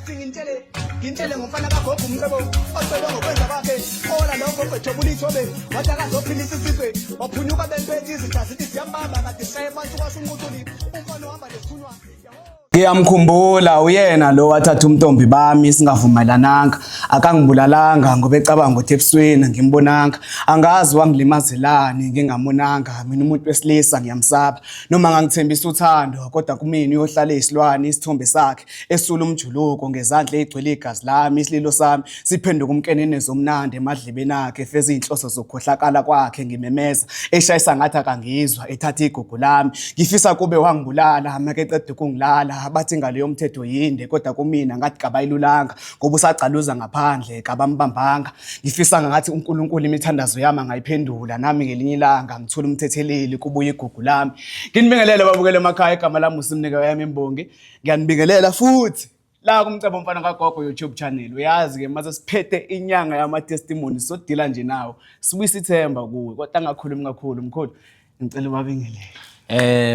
Athi ngintshele ngintshele ngomfana kagogo umcebo ocebe ngokwenza kwakhe ola lo gogo ejobula ithobe wathi akazophilisa isizwe waphunyuka bempethe izitha zithi ziyambamba kade shaye phansi kwasho unquthuli umfana uhamba nesithunywa. Ngiyamkhumbula uyena lo wathatha umntombi bami singavumelananga, akangibulalanga ngoba ecabanga ukuthi ebusweni ngimbonanga, angazi wangilimazelani ngingamonanga. Mina umuntu wesilisa ngiyamsaba noma ngangithembisa uthando, kodwa kumina uyohlala eyisilwane isithombe sakhe esula umjuluko ngezandla ey'gcwele igazi lami. Isililo sami siphenduka umkenenezo omnandi emadlebeni akhe, efeza iy'nhloso zokukhohlakala kwakhe. Ngimemeza eshayisa ngathi akangizwa, ethatha igugu lami. Ngifisa kube wangibulala makeqeda ukungilala. Bathi ingalo yomthetho yinde, kodwa kumina ngathi kabayilulanga ngoba usagcaluza ngaphandle, kabambambanga. Ngifisa ngathi uNkulunkulu imithandazo yami angayiphendula, nami ngelinye ilanga ngithole umthetheleli kubuye igugu lami. Nginibingelele babukele emakhaya, igama lami uSimnike yami imbongi. Ngiyanibingelela futhi la kuMcebo Mfana kaGogo YouTube channel. Uyazi-ke mase siphethe inyanga yama-testimony, sodila nje nawo, sibuyisa ithemba kuwe. Kodwa angakhulumi kakhulu mkhulu, ngicela ubabingelele.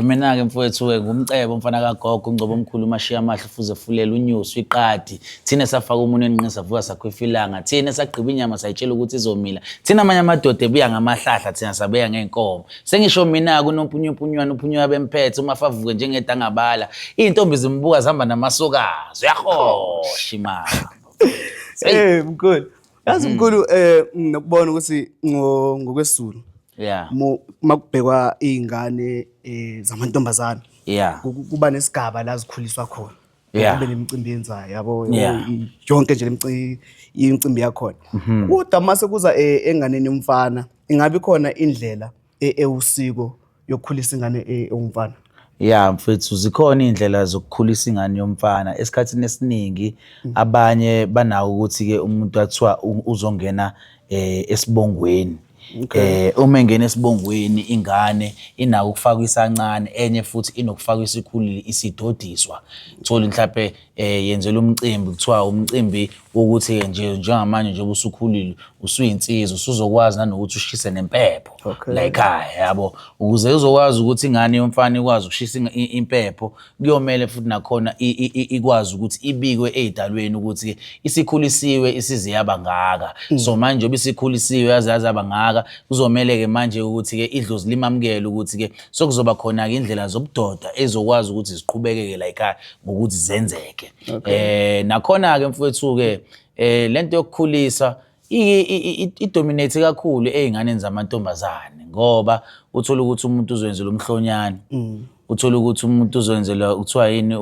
Mina ke mfowethu ke ngumcebo mfana kagogo ungcobo omkhulu umashiya amahle fuze fulela unyusi iqadi thina safaka umunwe enqini savuka sakhwifa ilanga thina sagqiba inyama sayitshela ukuthi izomila thina amanye amadoda ebuya ngamahlahla thina sabuya ngeenkomo sengisho mina kunompunyumpunywana uphunyuka bemphethe uma favuke njengedangabala iy'ntombi zimbuka zihamba namasokazi uyahosha imali. Mkhulu, yazi mkhulu, nokubona ukuthi ngokwesiZulu makubhekwa iy'ngane zamantombazane kuba nesigaba la zikhuliswa khona, kube nemicimbi yenzayo yabo, yonke nje imicimbi yakhona. Kodwa mase kuza enganeni yomfana, ingabe khona indlela ewusiko yokukhulisa ingane ewumfana? Ya mfethu, zikhona iy'ndlela zokukhulisa ingane yomfana. Esikhathini esiningi abanye banawo ukuthi-ke umuntu athiwa uzongena esibongweni. Uma engena esibongweni ingane inako ukufakwa isancane, enye futhi inokufakwa isikhulile isidodiswa. Thole mhlampe yenzelwa umcimbi, kuthiwa umcimbi wokuthi-ke nje njengamanje njengoba usukhulile usuyinsizwa usuzokwazi nanokuthi ushise nempepho la ekhaya yabo. Ukuze uzokwazi ukuthi ingane yomfana ikwazi ukushisa impepho, kuyomele futhi nakhona ikwazi ukuthi ibikwe ey'dalweni ukuthi isikhulisiwe isize yaba ngaka. So manje njengoba isikhulisiwe yaze yaze yaba ngaka, kuzomele-ke manje ukuthi-ke idlozi limamukele ukuthi-ke sokuzoba khona-ke indlela zobudoda ezokwazi ukuthi ziqhubekeke la ekhaya ngokuthi zenzeke. Nakhona-ke mfowethu-ke lento yokukhulisa idominate kakhulu ey'nganeni zamantombazane, ngoba uthola ukuthi umuntu uzoyenzela umhlonyane, uthola ukuthi umuntu uzoyenzela kuthiwa yini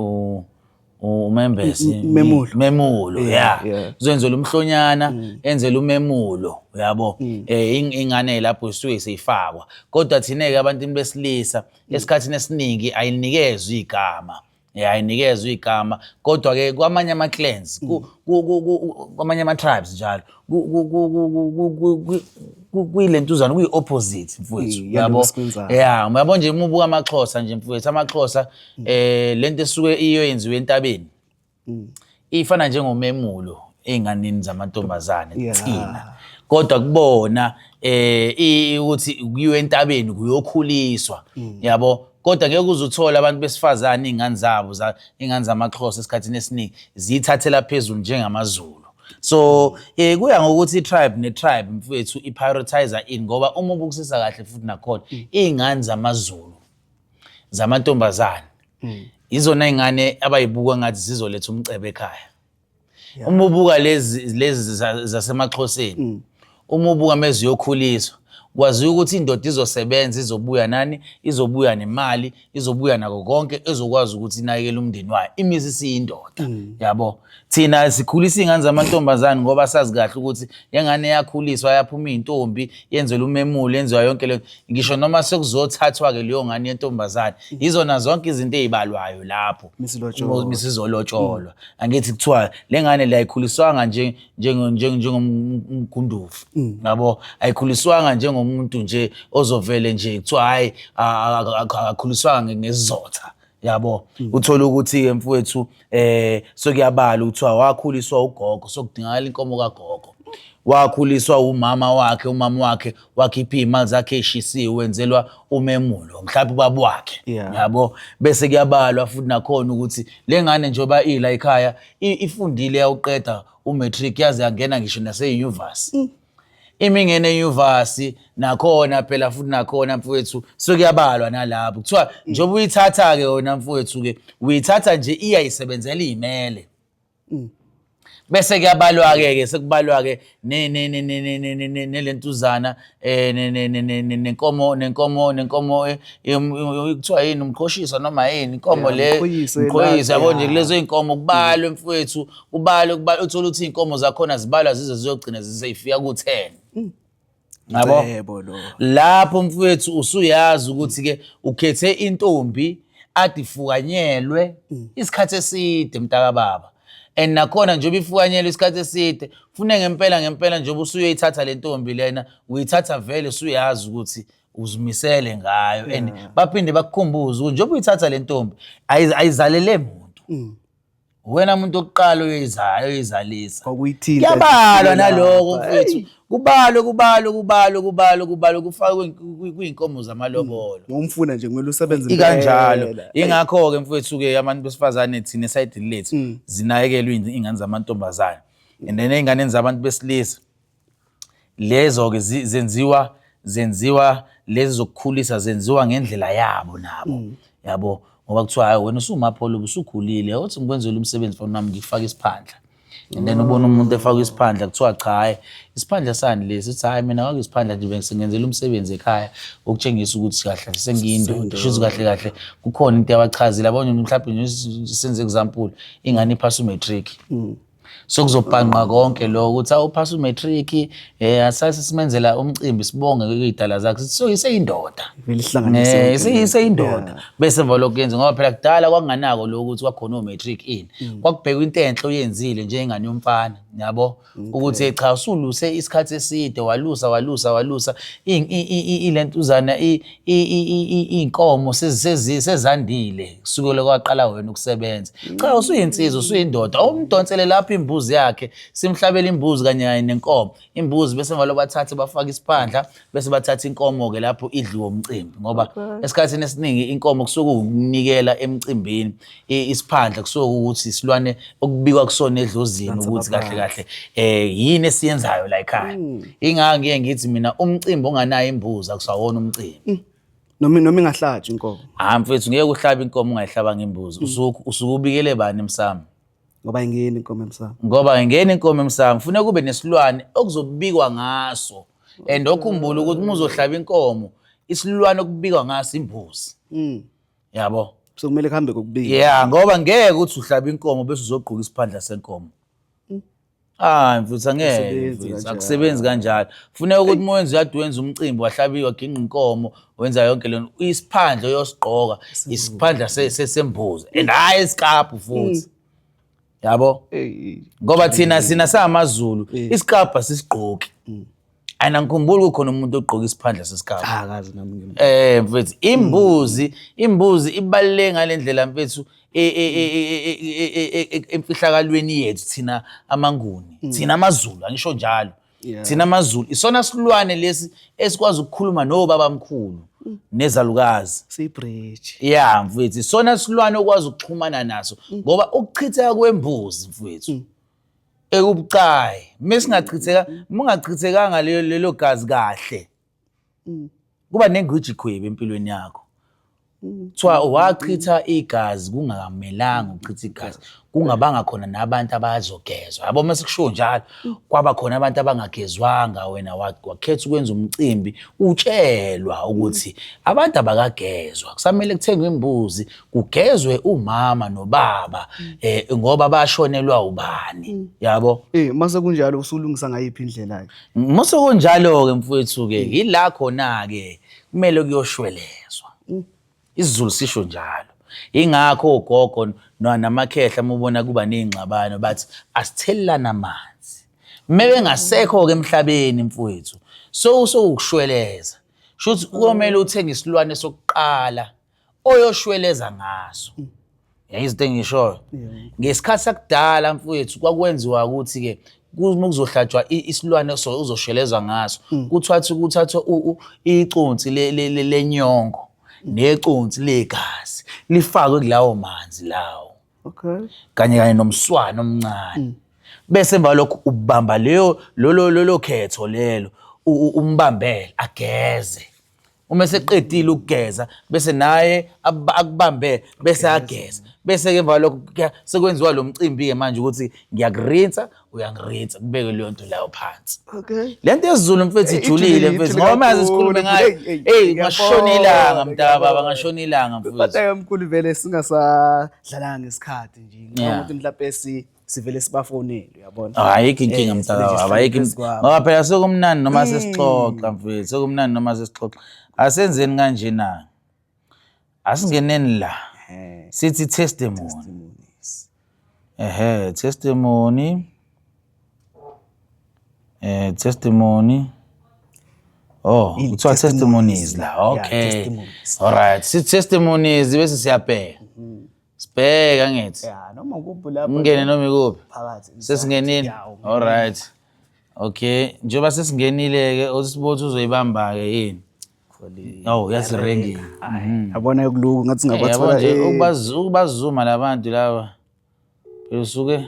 umembese, Umemulo. Memulo, ya, uzoyenzela umhlonyana, enzela umemulo uyabo. Ingane lapho isuke seyifakwa, kodwa thina-ke abantwini besilisa esikhathini esiningi ayinikezwa igama. Ayinikezwa igama, kodwa-ke kwamanye ama-clans, kwamanye ama-tribes njalo kuyilentuzana kuyi-opposite mfowethu, yabo. Ya, uyabo nje uma ubuka amaXhosa nje mfowethu, amaXhosa lento esuke iyoyenziwa entabeni ifana njengomemulo ey'nganeni zamantombazane thina, kodwa kubona ukuthi kuyiwe entabeni kuyokhuliswa yabo. Kodwa ngeke uze uthole abantu besifazane iy'ngane zabo iy'ngane zamaXhosa esikhathini esiningi ziyithathela phezulu njengamaZulu. So kuya ngokuthi i-tribe ne-tribe mfowethu i-prioritize ini, ngoba uma ubukisisa kahle futhi nakhona iy'ngane zamaZulu zamantombazane izona iy'ngane abayibuka ngathi zizoletha umcebo ekhaya. Uma ubuka lezi zasemaXhoseni, uma ubuka meziyokhuliswa, kwaziwa ukuthi indoda izosebenza, izobuya nani, izobuya nemali, izobuya nako konke, ezokwazi ukuthi inakekele umndeni wayo, imizi isiyindoda yabo. Thina sikhulisa iy'ngane zamantombazane ngoba sazi kahle ukuthi lengane yakhuliswa yaphuma iy'ntombi, yenzelwa umemulo, yenziwa yonke leyo, ngisho noma sekuzothathwa-ke leyo ngane yentombazane, yizona zonke izinto ey'balwayo lapho Misizolotsholwa. Misizolotsholwa. Angithi kuthiwa le ngane le ayikhuliswanga nje njengomgunduvu yabo, ayikhuliswanga njengomuntu nje ozovele nje kuthiwa hhayi akakhuliswanga ngesizotha yabo. Uthola ukuthi-ke mfowethu sokuyabala kuthiwa wakhuliswa ugogo, sokudingakala inkomo kagogo. Wakhuliswa umama wakhe, umama wakhe wakhipha iy'mali zakhe ey'shisiwe, wenzelwa umemulo, mhlawumbe ubaba wakhe. Yabo, bese kuyabalwa futhi nakhona ukuthi le ngane njengoba ila ekhaya ifundile yawuqeda umatric, yaze yangena ngisho nase-yunivasi. Ima ingene enyuvasi nakhona phela futhi nakhona mfowethu sekuyabalwa nalapho kuthiwa njengoba uyithatha-ke yona mfowethu-ke uyithatha nje iyayisebenzela iy'mele. Bese kuyabalwa-ke ke sekubalwa-ke nelentuzana um nenkomo nenkomo nenkomo kuthiwa yini umqhoshisa noma yini inkomo le mqhoyisa yabo nje kulezo iy'nkomo kubalwe mfowethu kubalwe kubalwe uthole ukuthi iy'nkomo zakhona zibalwa zize ziyogcina ziseyifika ku-10. Yabo? Yebo lo. Lapho mfowethu usuyazi ukuthi ke ukhethe intombi ade ifukanyelwe isikhathi eside mntaka baba. And nakhona njengoba ifukanyelwe isikhathi eside, fune ngempela ngempela njengoba usuyoyithatha le ntombi lena, uyithatha vele usuyazi ukuthi uzimisele ngayo and baphinde bakukhumbuze ukuthi njengoba uyithatha le ntombi ayizalele muntu. Wena muntu oqala oyizayo oyizalisa. Kwakuyithinta Kuyabalwa naloko mfethu. Kubalwe kubalwe kubalwe kubalwe kubalwe kufakwe kuyinkomo zamalobolo. Ngomfuna nje kumele usebenze Ikanjalo. impela. Ingakho-ke mfethu ke abantu besifazane thina esayidini lethu zinakekelwe iy'ngane zamantombazane. And then ey'nganeni zabantu besilisa lezo-ke zenziwa zenziwa lezi zokukhulisa zenziwa ngendlela yabo nabo. Yabo ngoba kuthiwa hayi wena usumapholo usukhulile uthi ngikwenzele umsebenzi mfana wami ngikufake isiphandla. And then ubona umuntu efakwa isiphandla kuthiwa cha hayi isiphandla sani lesi, uthi hayi mina kwake isiphandla nje bengisengenzela umsebenzi ekhaya ukutshengisa ukuthi kahle kahle sengiyindoda, shuthi kahle kahle kukhona into yabachazile yabo nje mhlawumbe nje senze example ingane iphasa umatric. Sokuzobhanqa konke lokho ukuthi awuphasa umatric asase simenzela umcimbi sibonge kuyidala zakhe sithi so iseyindoda. Vele ihlanganise yonke lento. Iseyindoda. Bese emva lokho kuyenza ngoba phela kudala kwakunganako lokho ukuthi kwakhona omatric ini. Kwakubhekwa into enhle oyenzile njengengane yomfana, yabo? Ukuthi cha usuluse isikhathi eside walusa walusa walusa ilentuzana iy'nkomo sezandile kusukela kwaqala wena ukusebenza. Cha usuyinsizwa usuyindoda umdonsele lapho imbuzi yakhe simhlabele imbuzi kanye kanye nenkomo. Imbuzi bese emva lokho bathathe bafake isiphandla bese bathatha inkomo-ke lapho idliwe umcimbi ngoba esikhathini esiningi inkomo kusuke kuwukunikela emcimbini, isiphandla kusuke ukuthi isilwane okubikwa kusona edlozini ukuthi kahle kahle yini esiyenzayo la ekhaya. Ingakho ngiye ngithi mina umcimbi onganayo imbuzi akusawona umcimbi. Noma ingahlatshwa inkomo. Hayi mfethu ngeke uhlabe inkomo ungayihlabanga imbuzi. Usuke ubikele bani emsamo? Ngoba ingeni inkomo emsamo. Ngoba ingeni inkomo emsamo, kufuneka kube nesilwane okuzobikwa ngaso. And okhumbula ukuthi uma uzohlaba inkomo, isilwane okubikwa ngaso imbuzi. Yabo. So kumele kuhambe kokubili. Yeah, ngoba ngeke uthi uhlaba inkomo bese uzogqoka isiphandla senkomo. Hayi mfuthu angeke mfuthu akusebenzi kanjalo. Funeka ukuthi uma wenza uyade wenza umcimbi wahlabiwa ginqa inkomo wenza yonke lento isiphandla oyosigqoka isiphandla sembuzi and hayi isikaphu futhi. Yabo? Ngoba thina sina samaZulu isikaphu asisigqoki. And angikhumbuli kukhona umuntu ogqoka isiphandla sesikaphu. Akazi nami ngim. Mfethu imbuzi imbuzi ibaluleke ngalendlela mfethu emfihlakalweni yethu thina amaNguni thina amaZulu angisho njalo thina amaZulu isona silwane lesi esikwazi ukukhuluma nobaba mkhulu nezalukazi. Siyibridge. Yeah mfethu isona silwane okwazi ukuxhumana naso ngoba ukuchitheka kwembuzi mfethu ekubucayi mesingachitheka mungachithekanga lelo gazi kahle kuba nengwijikhwebu empilweni yakho. Kuthiwa wachitha igazi kungakamelanga ukuchitha igazi kungabanga khona nabantu abazogezwa yabo uma sekushiwo njalo kwaba khona abantu abangagezwanga wena wakhetha ukwenza umcimbi utshelwa ukuthi abantu abakagezwa kusamele kuthengwe imbuzi kugezwe umama nobaba ngoba bashonelwa ubani yabo. Mase kunjalo usulungisa ngayiphi indlela ke? Mase kunjalo ke mfowethu ke yila khona ke kumele kuyoshwelezwa. isiZulu sisho njalo. Ingakho ogogo namakhehla uma ubona kuba ney'ngxabano bathi asithelelane amanzi. Uma bengasekho-ke emhlabeni mfowethu, sowukushweleza. Shuthi komele uthenge isilwane sokuqala oyoshweleza ngaso. Yayizinto engishoyo. Ngesikhathi sakudala mfowethu kwakwenziwa ukuthi-ke Uma kuzohlatshwa isilwane uzoshelezwa ngaso, kuthathwe kuthathwe iconsi lenyongo neconsi legazi lifakwe kulawo manzi lawo. Kanye kanye nomswani omncane. Bese emva lokho ubamba leyo lolo lolo khetho lelo umbambele ageze. Uma eseqedile ukugeza bese naye akubambe bese ageza. Bese ke emva lokho sekwenziwa lo mcimbi ke manje ukuthi ngiyakurinsa uyangirinsa kubeke leyo nto layo phansi. Le nto yesiZulu mfethu ijulile mfethu ngoba manje sikhulume ngayo. Hey ngashona ilanga mntakababa ngashona ilanga mfethu. But mkhulu vele singasadlalanga ngesikhathi nje. Ngicabanga ukuthi mhlawumbe sivele sibafonele uyabona. Ayikho inkinga mntakababa ayikho ngoba phela sekumnandi noma sesixoxa mfethu sekumnandi noma sesixoxa. Asenzeni kanje na? Asingeneni la. Sithi testimony. Ehhe testimony. Testimony. Oh, kuthiwa testimonies la. Okay. All right. Sithi testimonies bese siyabheka. Sibheka ngithi. Yeah, noma kuphi lapho. Ngene noma ikuphi? Phakathi. Sesingenile. All right. Okay, njengoba sesingenile ke usibothi uzoyibamba ke yini? Oh, yasirengi. Yabona kuluku ngathi singabathola. Yabo nje ukubazuma labantu laba. Usuke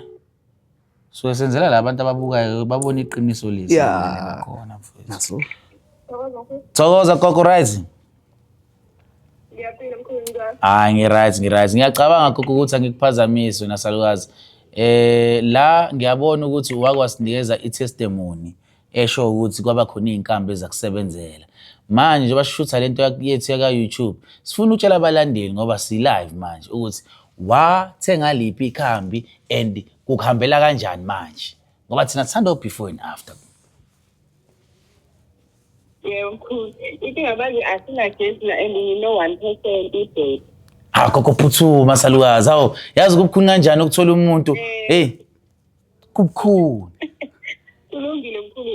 suke senzela labantu ababukayo babone iqiniso lezi. Yeah. Khona mfowethu. Naso. Thokoza gogo right. Ngiyaphila mkhulu njani? Hayi ngi-right ngi-right. Ngiyacabanga gogo ukuthi angikuphazamisi wena salukazi. La ngiyabona ukuthi wakwasinikeza i-testimony esho ukuthi kwaba khona iy'nkambi ezakusebenzela. Manje njengoba sishutha lento yethu yaka-YouTube, sifuna ukutshela abalandeli ngoba si-live manje ukuthi wathenga liphi ikhambi and kukuhambela kanjani manje. Ngoba thina sithanda o-before and after. Yebo mkhulu. Inkinga manje asinagesi la and ngino-1% ibhedi. Ha gogo phuthuma salukazi. Hawu yazi kubukhuni kanjani ukuthola umuntu. Hey kubukhuni. Kulungile mkhulu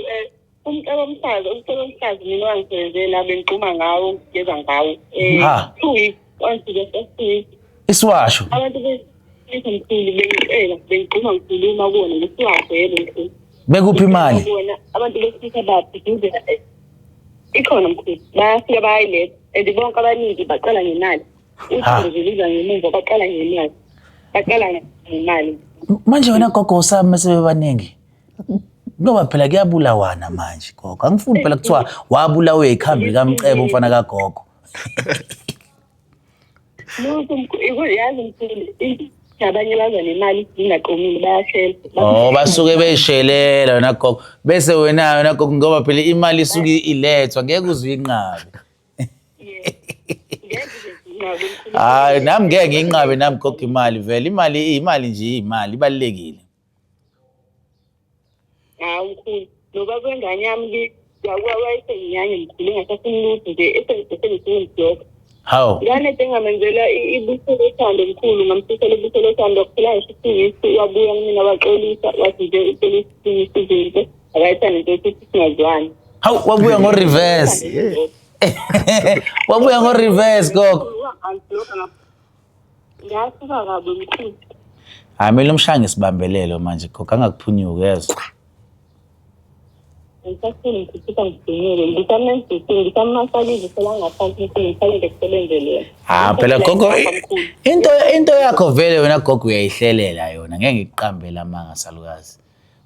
umcebo omhlaza umcebo omhlaza mina wangisebenzela bengigquma ngawo ngigeza ngawo. 2 weeks wangisikeza 2 weeks. Isiwasho. Abantu besilisa mkhulu bengicela bengigquma ngikhuluma kuwona ngisiwasho yebo mkhulu. Bekuphi imali? Abantu besilisa baphiduzela ikhona mkhulu bayafika bayayiletha and bonke abaningi baqala ngemali. Uthando nje luza ngemuva baqala ngemali. Baqala ngemali. Manje wena gogo usami mase bebaningi. Ngoba phela kuyabulawana manje gogo. Angifuni phela kuthiwa wabulawe ikhambi kaMcebo umfana kagogo. Lutho mkhulu yazi mkhulu abanye baza nemali ingaqomile bayashela. Oh basuke beyishelela wena gogo. Bese wena wena gogo ngoba phela imali isuke ilethwa ngeke uze uyinqabe. Hayi nami ngeke ngiyinqabe nami gogo imali vele imali imali nje imali ibalulekile. Hawu mkhulu nobaba wengane yami wayesenginyanya mkhulu engasafuni lutho nje esengifuna. Hawu. Ngane engamenzela ibuso lothando mkhulu ngamfisela ibuso lothando kuphela ngisho isingisi wabuya kumina waxolisa wathi nje ucela isingisi izinto akayithandi into yokuthi singazwani. Hawu wabuya ngo reverse. Wabuya ngo reverse gogo. Ngasuka kabi mkhulu. Hayi kumele umshaye ngesibambelelo manje gogo angakuphunyuki yezwa. Ngisafuna ngithuthuka ngidumile ngisamenzisi ngisammasalize selangaphansi ngisalinde kusebenzele. Ah phela gogo into yakho vele wena gogo uyayihlelela yona ngeke ngikuqambele amanga salukazi.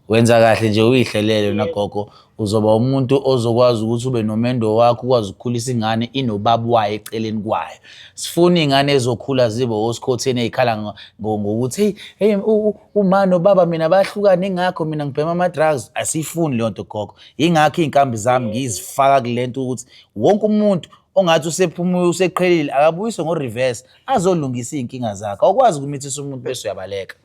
Wenza kahle nje uyihlelele wena gogo uzoba umuntu ozokwazi ukuthi ube nomendo wakho ukwazi ukukhulisa ingane inobaba wayo eceleni kwayo. Sifuna ingane ezokhula zibe osikhotheni ezikhala ngokuthi hey hey uma nobaba mina bahlukana ingakho mina ngibhema ama drugs. Asifuni leyo nto gogo. Ingakho izinkambi zami ngizifaka kulento ukuthi wonke umuntu ongathi usephumule useqhelile akabuyiswe ngo reverse azolungisa izinkinga zakhe. Awukwazi ukumithisa umuntu bese uyabaleka.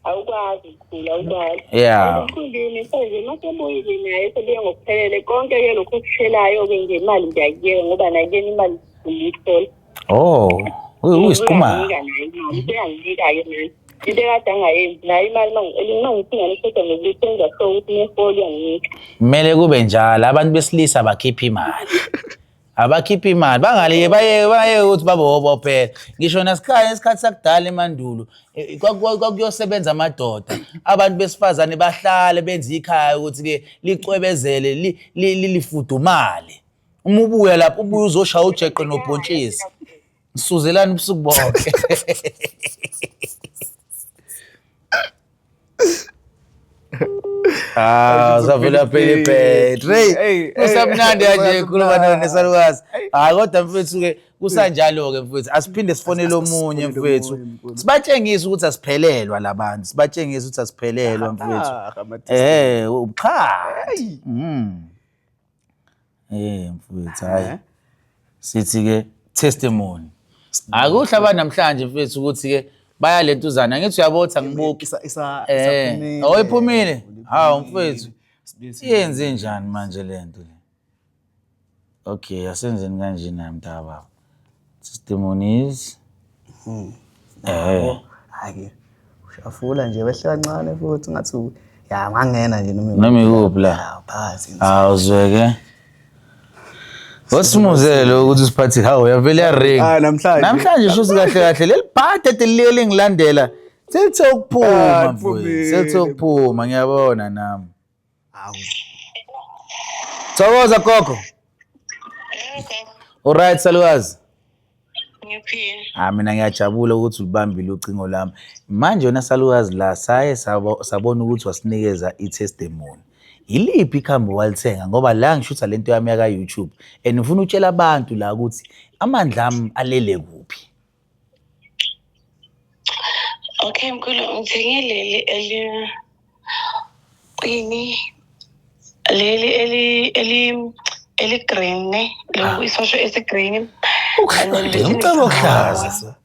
Awukwazi mkhulu awukwazi. Yeah. Mkhulu nje masebuyile naye sebuya ngokuphelele konke ke lokhu okushelayo ke ngemali ngiyakuyeka ngoba naye kuyena imali ngiyithola. Oh, uyisiqhuma. Uyanginika-ke manje. Into ekade angayenzi naye imali uma ngithinga nishoda ngokuthi enza sure ukuthi neholo uyanginika. Kumele kube njalo abantu besilisa bakhipha imali. Abakhiphe imali bangalike baye baye ukuthi babe obophela. Ngisho nasikhathi isikhathi sakudala emandulo kwakuyosebenza amadoda. Abantu besifazane bahlale benze ikhaya ukuthi ke licwebezele lifudumale. Uma ubuya lapho ubuye uzoshaya ujeqe nobhontshisi. Nisuzelani ubusuku bonke. Ah, savela phela ibhetri. Hey, Kusamnandi hey, kanje khuluma kusamnandi. nesalukazi. Hayi kodwa mfethu ke kusanjalo ke mfethu. Asiphinde sifonele omunye Asifonele mfethu. omunye, mkhulu. Sibatshengise ukuthi asiphelelwa labantu. Sibatshengise ukuthi asiphelelwa mfethu. Ah, ama- Ubuxhasi. Mfethu hayi. Sithi ke testimony. Akuhle abantu namhlanje mfethu ukuthi ke baya lentuzana ngithi uyabotha ngibuki. Isaphumile. Oh iphumile. Hawu mfethu. Iyenze njani manje lento le? Okay, asenzeni kanje na mntaka baba. Testimonies. Hayi ushafula nje wehle kancane futhi ngathi ya ngangena nje noma Noma ikuphi la? Ya, phakathi. Awuzweke. Wasimuzele ukuthi usiphathe hawu yavele ya ring. Ah, namhlanje. Namhlanje shuthi kahle kahle leli bhadi ade liye lingilandela. Selithe ukuphuma Ah, mfowethu. liphumile. Selithe ukuphuma ngiyabona nami. Hawu. Thokoza gogo. Alright salukazi. Ngiphila. Ah mina ngiyajabula ukuthi ulibambile ucingo lami. Manje wena salukazi la saye sabona ukuthi wasinikeza i-testimony. Yiliphi ikhambi walithenga ngoba la ngishutha lento yami yaka YouTube and ngifuna utshela abantu la ukuthi amandla ami alele kuphi. Okay mkhulu ngithenge leli eli ini leli eli eli eli green ne lo isosho esi green. And then bese Umcebo ohlaza.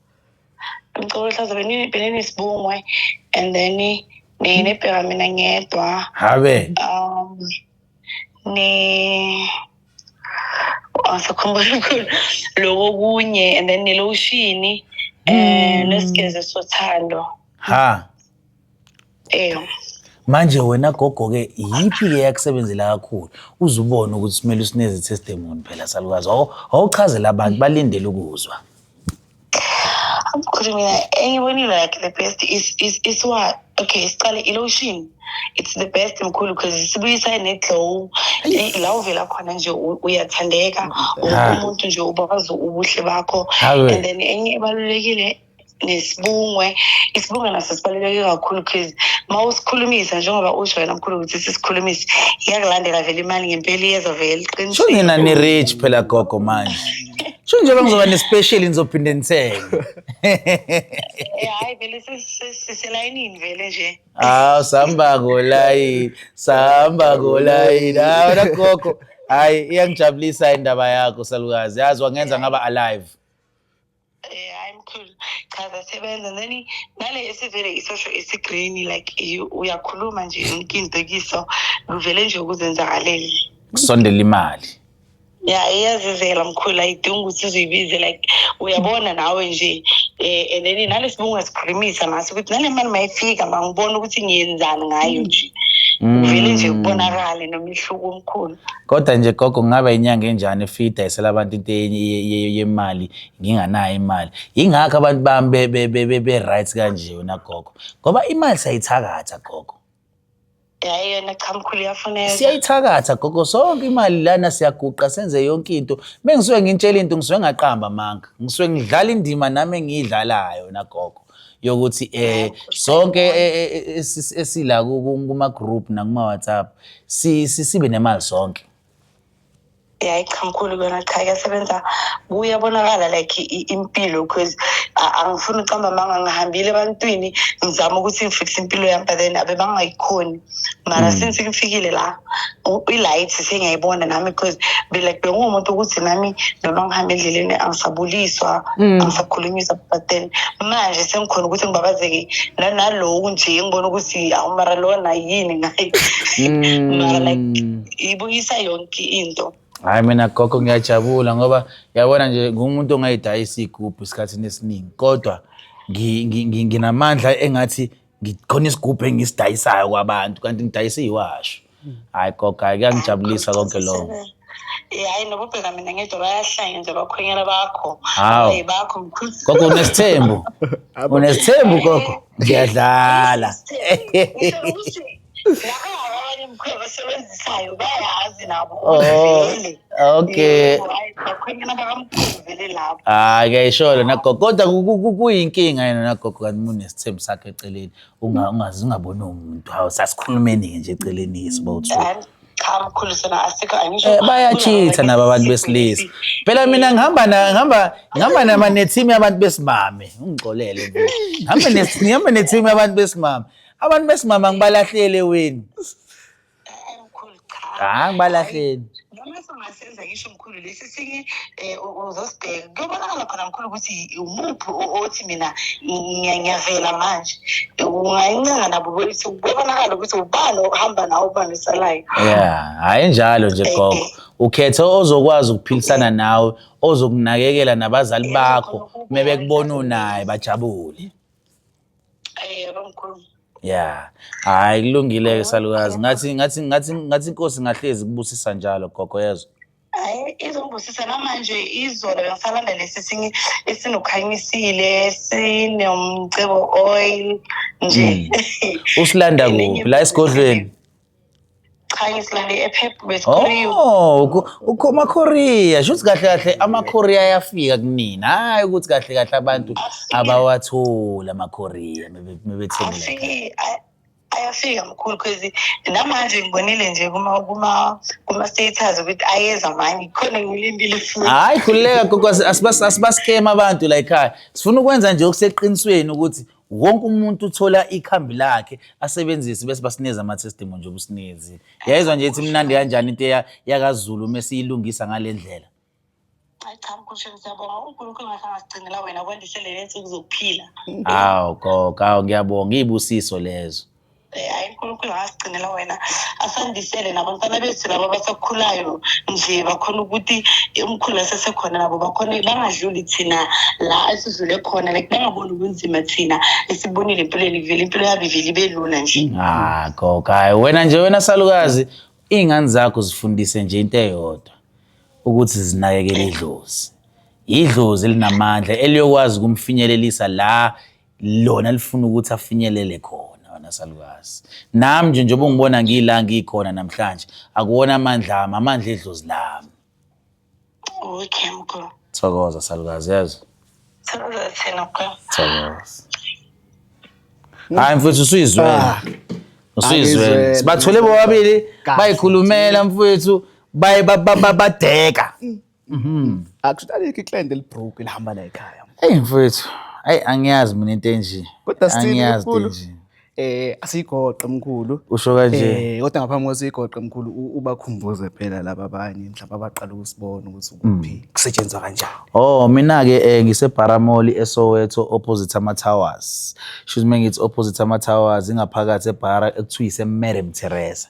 Umcebo ohlaza beninesibungwe and then nebheka mina ngedwa. Habe. Ne asakhumbula mkhulu lokho kunye and then nelotion nesigeze sothando. Ha. Manje wena gogo ke yiphi ke yakusebenzela kakhulu uzubona ukuthi simele usineze testimony phela salukazi awuchazela abantu balindele ukuzwa. Mkhulu mina engibonile like the best is what okay siqale ilotion. It's the best mkhulu because sibuyisa ne-glow la uvela khona nje uyathandeka umuntu nje ubazi ubuhle bakho. And then enye ebalulekile nesibungwe isibungwe naso sibaluleke kakhulu because mawusikhulumisa njengoba usho wena mkhulu ukuthi sisikhulumise iyakulandela vele imali ngempela iyeza vele qinisile. Sho nina ni rich phela gogo manje. Sho njengoba ngizoba ne-special ngizophinde ngithenge. Hayi vele siselayinini vele nje. Ah samba ngolayini, samba ngolayini. Ah wena gogo, hayi iyangijabulisa indaba yakho salukazi. Yazi wangenza ngaba alive. Hayi mkhulu chaza sebenza then nale esivele isosho esigreen like uyakhuluma nje yonke into kiso kuvele nje ukuzenzakalele. Kusondela imali. Ya iyazizela mkhulu ayidingi ukuthi uzoyibize like uyabona nawe nje and then nale sibunga sikhulumisa naso ukuthi nale mali mayifika mangibona ukuthi ngiyenzani ngayo nje. Vele nje kubonakale nomehluko omkhulu. Kodwa nje gogo kungaba inyanga enjani efidayisela abantu into yemali nginganayo imali. Yingakho abantu bami be right kanje wena gogo. Ngoba imali siyayithakatha gogo. Hayi yona cha mkhulu iyafuneka. Siyayithakatha gogo sonke imali lana siyaguqa senze yonke into. Mengisuke ngintshela into ngisuke ngaqamba amanga. Ngisuke ngidlala indima nami engiyidlalayo na gogo. Yokuthi sonke esila kuma group nakuma WhatsApp sibe nemali sonke. Hayi cha mkhulu kona cha iyasebenza kuyabonakala like impilo because angifuni ucamba amanga ngihambile ebantwini ngizama ukuthi ngifixe impilo yami but then abe bangayikhoni mara since ngifikile la i-light sengiyayibona nami because like bengumuntu ukuthi nami noma ngihamba endleleni angisabuliswa angisakhulunyiswa but then manje sengikhona ukuthi ngibabazeke naloku nje ngibona ukuthi awu mara lona yini ngayo mara like ibuyisa yonke into. Hayi mina gogo ngiyajabula ngoba yabona nje ngumuntu ongayidayisa igubhu esikhathini esiningi kodwa nginamandla engathi ngikhona isigubhu engisidayisayo kwabantu kanti ngidayisa iwasho. Hayi gogo hayi kuyangijabulisa konke lokho. Eh, hayi noba ubheka mina ngedwa bayahlanya nje abakhwenyana bakho. Hawu. Abayi bakho mkhulu. Gogo unesithembu. Unesithembu gogo. Ngiyadlala. Ngisho ukuthi laba abanye mkhulu abasebenzisayo bayazi nabo. Oh, Vele. okay. Yebo, hayi bakhwenyana bakamkhulu vele labo. Hayi ngiyayisho lona gogo kodwa kuyinkinga yena nagogo kanti unesithembu sakhe eceleni ungaze ungaboni umuntu hawu sasikhulumeni-ke nje eceleni-ke siba uthu Hayi, cha mkhulu sona asikho angisho. Bayachitha nabo abantu besilisa phela mina ngihamba ngihamba ngihamba nama neteam yabantu besimame ungixolele nje ngihambe ngihambe neteam yabantu besimame abantu besimame angibalahlele weni Mkhulu cha. Hayi ngibalahleni. Noma singasenza ngisho mkhulu lesi sinye uzosibheka. Kuyobonakala khona mkhulu ukuthi umuphi othi mina ngiyavela manje. Ungayincenga nabo ukuthi kubonakala ukuthi ubani ohamba nawe ubani osalayo. Yeah, hayi njalo nje gogo. Ukhethe ozokwazi ukuphilisana nawe, ozokunakekela nabazali bakho, mebekubona unaye bajabule. Yebo mkhulu. Yeah. Hayi kulungile ke salukazi. Ngathi ngathi ngathi ngathi inkosi ngahlezi kubusisa njalo gogo yezwa. Hayi izongibusisa namanje izolo bengisalanda lesi sinye esinokhanyisile sinomcebo oil nje. Usilanda kuphi? La esigodlweni. Cha ngisilande ePep besikhoriyo. Oh, ukhoma Korea. Shuthi kahle kahle ama Korea ayafika kunina. Hayi ukuthi kahle kahle abantu abawatholi ama Korea mebethengile. Afike ayafika mkhulu cause namanje ngibonile nje kuma status ukuthi ayeza manje khona ngilindile futhi. Hayi khululeka gogo asibaskema abantu la ekhaya. Sifuna ukwenza nje okuseqinisweni ukuthi wonke umuntu uthola ikhambi lakhe asebenzise bese basineza ama-testimony nje obusinezi. Yayizwa nje ithi imnandi kanjani into yakaZulu uma siyilungisa ngale ndlela. Hayi cha mkhulu shame siyabonga uNkulunkulu ngathi angasigcinela wena kwandisele nensuku zokuphila. Hawu gogo, hawu ngiyabonga izibusiso lezo. Hayi uNkulunkulu angasigcinela wena asandisele nabantwana bethu laba abasakhulayo nje bakhona ukuthi umkhulu asesekhona nabo bakhona bangadluli thina la esidlule khona like bangaboni ubunzima thina esibonile empilweni vele impilo yabo ivele ibe lula nje. Ah gogo, hayi wena nje wena salukazi iy'ngane zakho zifundise nje into eyodwa ukuthi zinakekele idlozi. Idlozi elinamandla eliyokwazi ukumfinyelelisa la lona lifuna ukuthi afinyelele khona wena salukazi. Nami nje njengoba ungibona ngila ngikhona namhlanje akuwona amandla ami, amandla edlozi lami. Okay mkhulu. Thokoza salukazi yezwa. Thokoza thina mkhulu. Thokoza. Hayi mfethu usuyizwele. Ah. Usuyizwele. Angizwele. Sibathole bobabili Kahle. bayikhulumela mfethu baye badeka. Akusho alikho iclient elibroke elihamba la ekhaya. Hey mfethu, hayi angiyazi mina into enje. Kodwa still Angiyazi into mkhulu. enje. Asiyigoqe mkhulu. Usho kanje. Kodwa ngaphambi kokuthi siyigoqe mkhulu ubakhumbuze phela laba abanye mhlawumbe abaqala ukusibona ukuthi ukuphi kusetshenzwa kanjani. Oh mina ke ngise Baramoli eSoweto opposite ama Towers. Shuthi mengithi opposite ama Towers ingaphakathi eBara ekuthiwa ise Madam Teresa.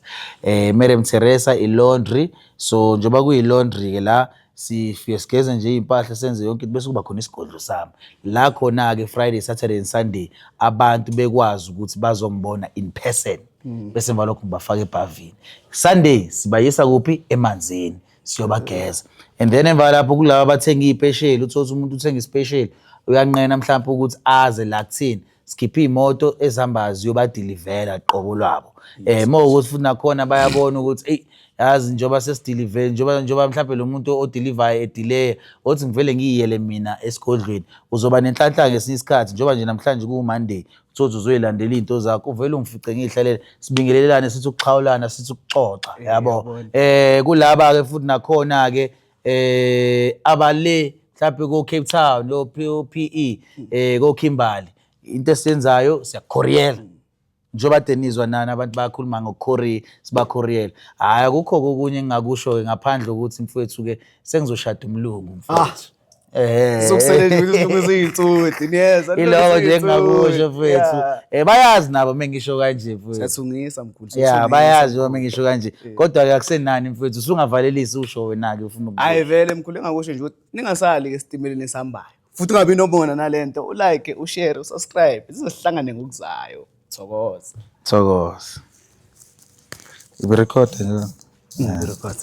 Madam Teresa i laundry, so njengoba kuyi laundry ke la sifike sigeze nje iy'mpahla senze yonke into bese kuba khona isigodlo sami la khona-ke Friday, Saturday and Sunday abantu bekwazi ukuthi bazongibona in person bese emva lokho ngibafaka ebhavini. Sunday sibayisa kuphi? Emanzini siyobageza and then emva lapho kulaba abathenga iy'pesheli uthole ukuthi umuntu uthenga isipesheli uyanqena mhlawumpe ukuthi aze la kuthini sikhiphe iy'moto ezihambayo ziyobadilivela qobo lwabo. Uma ukuthi futhi nakhona bayabona ukuthi eyi yazi njengoba sesidilive njengoba mhlawumbe lo muntu odilivayo edileya othi ngivele ngiyiyele mina esigodlweni uzoba nenhlanhla ngesinye isikhathi njengoba nje namhlanje kuwu-Monday uthole ukuthi uzoyilandela iy'nto zakho uvele ungifice ngiy'hlalele sibingelelane sithi ukuxhawulana sithi ukuxoxa yabo. Ngiyabona. Kulaba-ke futhi nakhona-ke abale mhlawumbe ko-Cape Town o-PE ko-Kimberley into esiyenzayo siyakukhoriyela njengoba kade nizwa nani abantu bayakhuluma ngokukhoriya sibakhoriyela. Hhayi akukho okunye engingakusho-ke ngaphandle kokuthi mfowethu-ke sengizoshada umlungu mfowethu. Sokusele nje izinsuku eziyinsuku niyeza. Iloko nje engingakusho mfowethu. Bayazi nabo uma ngisho kanje mfowethu. Siyathungisa mkhulu. Ya siyathungisa. bayazi uma ngisho kanje. Kodwa-ke akusenani mfowethu usungavalelisi usho wena-ke ufuna ukubuza. Hayi vele mkhulu engakusho nje ukuthi ningasali ke esitimeleni esihambayo. Futhi ungabi nomona nalento, ulike, ushare, usubscribe. Sizohlangane ngokuzayo. Thokoza. Thokoza. Ibirekhoda nje. Ngirecord.